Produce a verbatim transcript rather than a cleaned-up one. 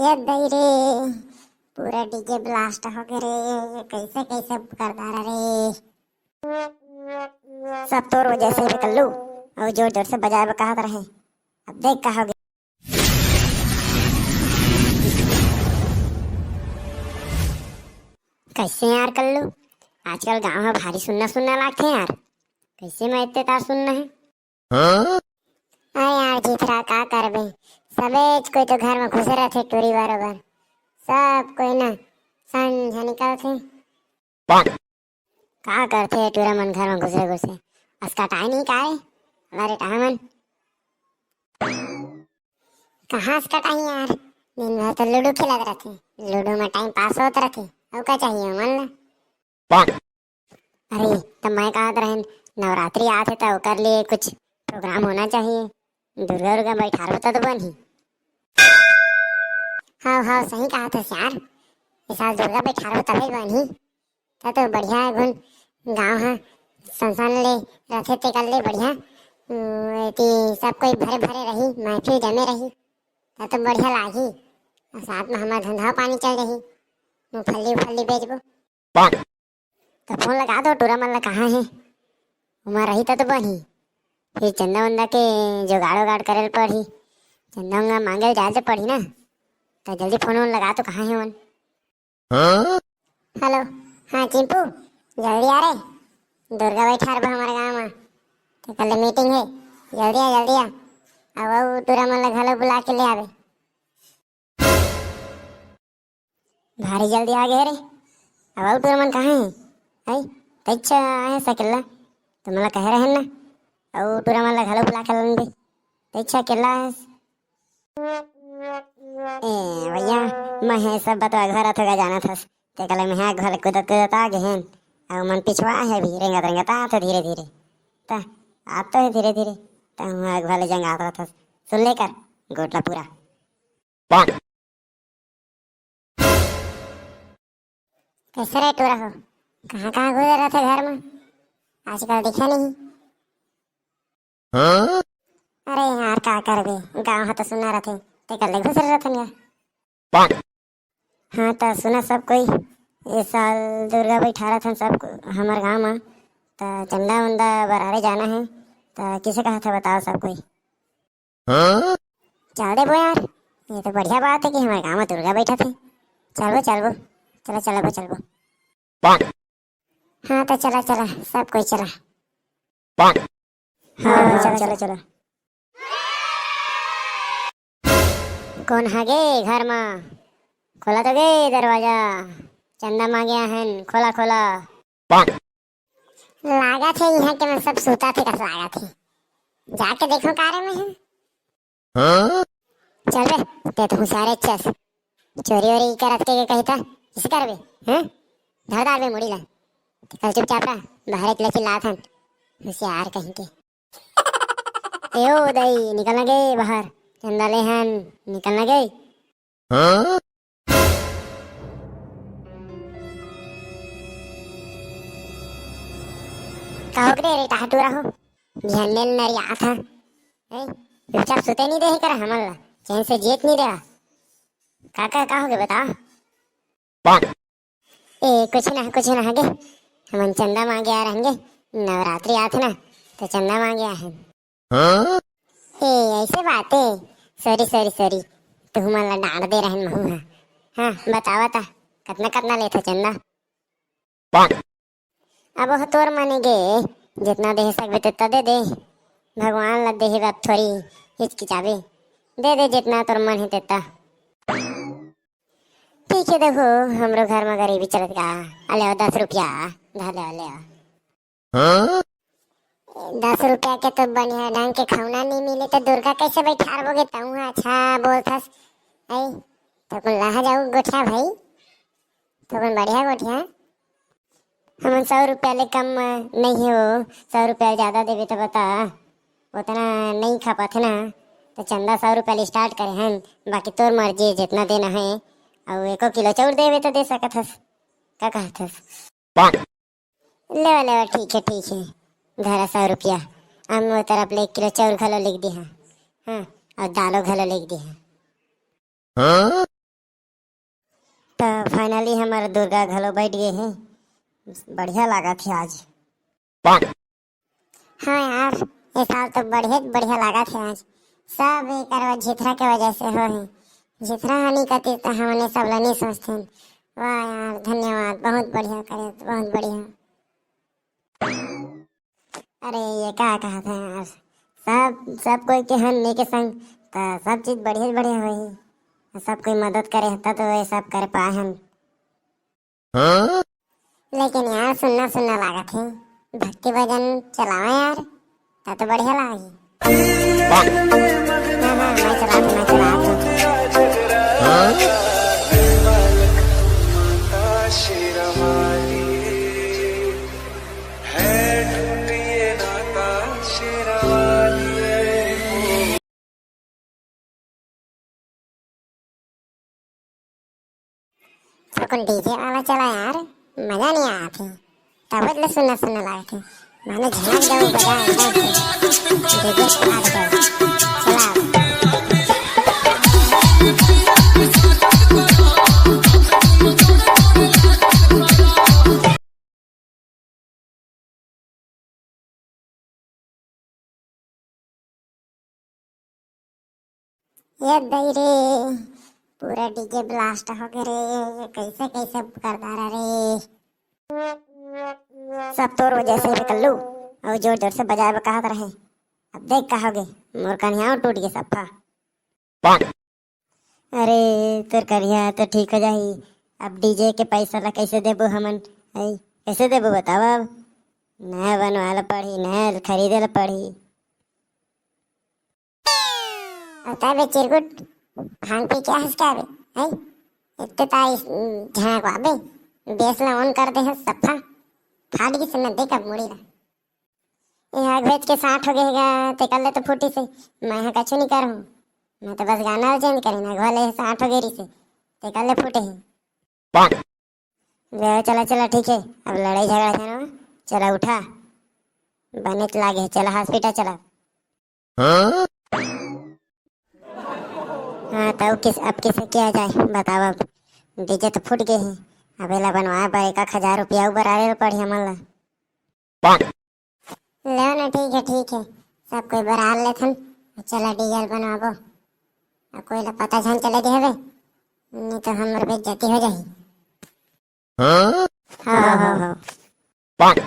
ए दई रे, पूरा डीजे ब्लास्ट हो गए रे। कैसे कैसे कर डारा रे। सब तोर वजह से रे कल्लू। और जोर जोर से बजाए बर कहत रहे, अब देख का हो गया। कैसे यार कल्लू, आजकल गांव में भारी सुन्ना सुन्ना लागथे यार। कैसे मैं इतने तार सुन्ना है? अरे यार जीथरा, का करबे, सबेच कोई तो घर में घुसे रहथे टूरी बरोबर। सब कोई ना संझा निकलथे। का करथे टूरा मन घर में घुसे घुसे? असकटाए नहीं का रे? हमारे टाइम मन कहाँ असकटाही यार, दिन भर तो लूडो खेलत रहथे। लूडो में टाइम पास होत रहथे, अउ का चाहिए मन ला? अरे, त मैं कहत रहेन, नवरात्रि आत हे त ओकर लिए कुछ प्रोग्राम होना चाहिए। दुर्गा उर्गा बैठारबो त बनही। हाँ हाँ, सही कहत हस यार, ए साल दुर्गा बैठारबो तभे बनही। त तो बढ़िया गुन गाँव ह संसन ले रथे, तेकर ले बढ़िया। उम, एती सब कोई भरे भरे रही, महफिल जमे रही, त तो बढ़िया लागही। अउ साथ में हमर धंधा पानी चल रही, मूंगफली उफली बेचबो। त फोन लगा दो टूरा मन ला, कहाँ हे? ओमा रही त तो बनही। फिर चंदा वंदा के जुगाड़ उगाड़ करे ल पड़ही। चंदा वंदा मांगे ल जाए ल पड़ही ना। त जल्दी फोन वोन लगा तो, कहाँ हे ओमन? हेलो, हाँ चिंपू, जल्दी आ रे। दुर्गा बैठारबो हमर गाँव में। त कल मीटिंग हे, जल्दी आ, जल्दी आ। अउ, अउ टूरा मन ला घलो बुला के ले आबे। भारी जल्दी आ गए रे। अब अउ टूरा मन कहाँ हे? आई, तैं अच्छा आए हस अकेल्ला। त मोला कहे रहेन ना, अउ टूरा मन ला घलो बुला के लान दे। तैं अच्छा अकेल्ला आए हस। ए भैया, मैं हे सब बतवा घर थोड़ा जानत हस। तेकर ले मैं हा घलो कूदत कूदत आ गेहेन। अउ मन पिछवा हे अभी, रेंगत रेंगत आत हे धीरे धीरे। त आत तो हे धीरे धीरे। त हुआ घलो जंगात रहत हस। सुन ले कर, गोठ ला पूरा। कैसे रे टूरा हो, कहाँ कहाँ घुसे रहथे घर में, आजकल दिखे नहीं। अरे यार, का करबे, गाँव ह तो सुन्ना रथे, तेकर ले घुसे रहथन यार। हाँ, त सुना सब कोई, ए साल दुर्गा बैठारत हन सब को-, हमर गाँव में, त चंदा वंदा बरारे जाना हे, त किसे कहत हे बताओ सब कोई। चल देबो यार, ये तो बढ़िया बात हे कि हमर गाँव में दुर्गा बैठत हे। चलबो, चलबो, चला, चलबो, चलबो। हाँ, त चला, चला, सब कोई चला। हाँ, हाँ, चला, चला, चला। कोन हगे घर मा? खोला तो गे दरवाजा, चंदा मांगे आहन, खोला, खोला। लागत हे इहाँ के मन सब सुतत हे कस लागत हे, जाके देखो का रे मैं। चल बे, ते तो हुसियारे चस, चोरी वोरी करत के, के कही त किसे करबे, हैं? धर डारबे मुड़ी ला। ते कल चुपचाप रह, बाहर एकला चिल्लात हन, हुसियार कहीं के। ए ओ दई, निकल ना गे बाहर, चंदा ले हन, निकल ना गे। का हो गे रे, टाहा टूरा हो? बिहान ले नरियात हा। ए, चुपचाप सुते नहीं दे हे कर हमन ला, चैन से जीत नहीं देवा। का, का, का हो गे बता? ए, कुछ ना, कुछ ना हगे। हमन चंदा मांगे आ रहन गे, नवरात्रि आत ना, त चंदा मांगे आ हन। ए, ऐसे बात हे। Sorry, sorry, sorry। तुहू मन ला डांट दे रहन महू हा। हाँ, बतावा ता, कतना, कतना लेथा चंदा? अब ओह तोर मने गे, जितना दे सकबे तेतना दे दे। भगवान ला देहे बर थोड़ी हिचकिचाबे। दे दे जितना तोर मन हे तेतना। ठीक हे, देखो, हमरो घर में गरीबी चलत गा। आ ले दस रुपया, धर ले, ले। दस रुपया के तो बढ़िया ढंग के खौना नहीं मिले, तो दुर्गा कैसे बैठारबो गे? तहूँ हा अच्छा बोलथस। ऐ, तो कौन लहा जाऊ गोठिया भाई, तो कौन बढ़िया गोठिया। हमन सौ रुपया ले कम नहीं हे वो, सौ रुपया ज्यादा देबे तो बता, उतना नहीं खा पाथे ना, तो चंदा सौ रुपया ले start करे हन, बाकी तोर मर्जी जितना देना हे, अउ एको किलो चाउर देबे तो दे सकत हस, का कहत हस? लेवा, लेवा, ठीक हे, ठीक हे, धरा सौ रुपया, अब मोर तरफ ले एक किलो चाउर घलो लिख दिहा, हाँ, अउ दालो घलो लिख दिहा। अली हमर दुर्गा घलो बैठ गे हे, बढ़िया लागत हे आज। हाँ यार, ये साल तो बढ़िया बढ़िया लागत हे आज। सब एकर झिथरा के वजह से हो हे। झिथरा हनी कती त हमने सब ला नहीं सोचते। वाह यार, धन्यवाद, बहुत बढ़िया करे, बहुत बढ़िया। अरे, ये का कहत हे यार, सब सब कोई के हन ने के संग, त सब चीज बढ़िया बढ़िया होही। सब कोई मदद करे ह, त तो ये सब कर पाए हन। लेकिन यार, सुन्ना सुन्ना लागत हे, भक्ति भजन चलावा यार, त तो बढ़िया लागही। हाँ, हाँ, मैं चलात हूँ, मैं चलात हूँ। थोकन डीजे वाला चला यार, मजा नहीं आत हे। तब ले सुन्ना सुन्ना लागत हे। माने झनक जाऊ बजा एकदम से। डीजे चला दे। चला। ये दई रे, पूरा डीजे ब्लास्ट हो गए रे। ये कैसे कैसे कर डारा रे। सब तोर वजह से रे कल्लू, अउ जोर जोर से बजाए बर कहत रहे। अब देख का होगे, मोर कनिहा टूट गे सफा। अरे, तोर कनिहा तो ठीक हो जाही। अब डीजे के पैसा ला कैसे देबो हमन? ऐ, कैसे देबो बतावा अब? नया बनवाए ला पड़ही, नया खरीदे ला पड़ही। अउ तबे चिरकुट भांग पी के हंस के आवे, हैं? इतने ताई झनक आबे, बेस ला on कर दे है सफा। फाट गिस न देख अब मुड़ी ला। ये आग भेज के साठ हो गए गा, ते कर ले तो फूटी से। मैं हा कछु नहीं कर हूँ। मैं तो बस गाना ला change करे ना, घोले साठ हो गए री से। ते कर ले फूटे ही। ले, चला, चला, ठीक है, अब लड़ाई झगड़ा झन हो, चला उठा, बने तो लागे, चला hospital चला। हाँ? हाँ, तो किस, अब किसे किया जाए, बताओ अब, डीजे तो फूट गए है, अब एला बनवाए बर एक आध हजार रुपया ऊपर आवे पड़ी हमन ला। ले ना, ठीक है, ठीक है, सब कोई बरार लेथन, चला डीजे बनवाबो। अब कोई ला पता झन चले दे हवे, नहीं तो हमर बेइज्जती हो जाही। हाँ? हाँ, हाँ, हाँ।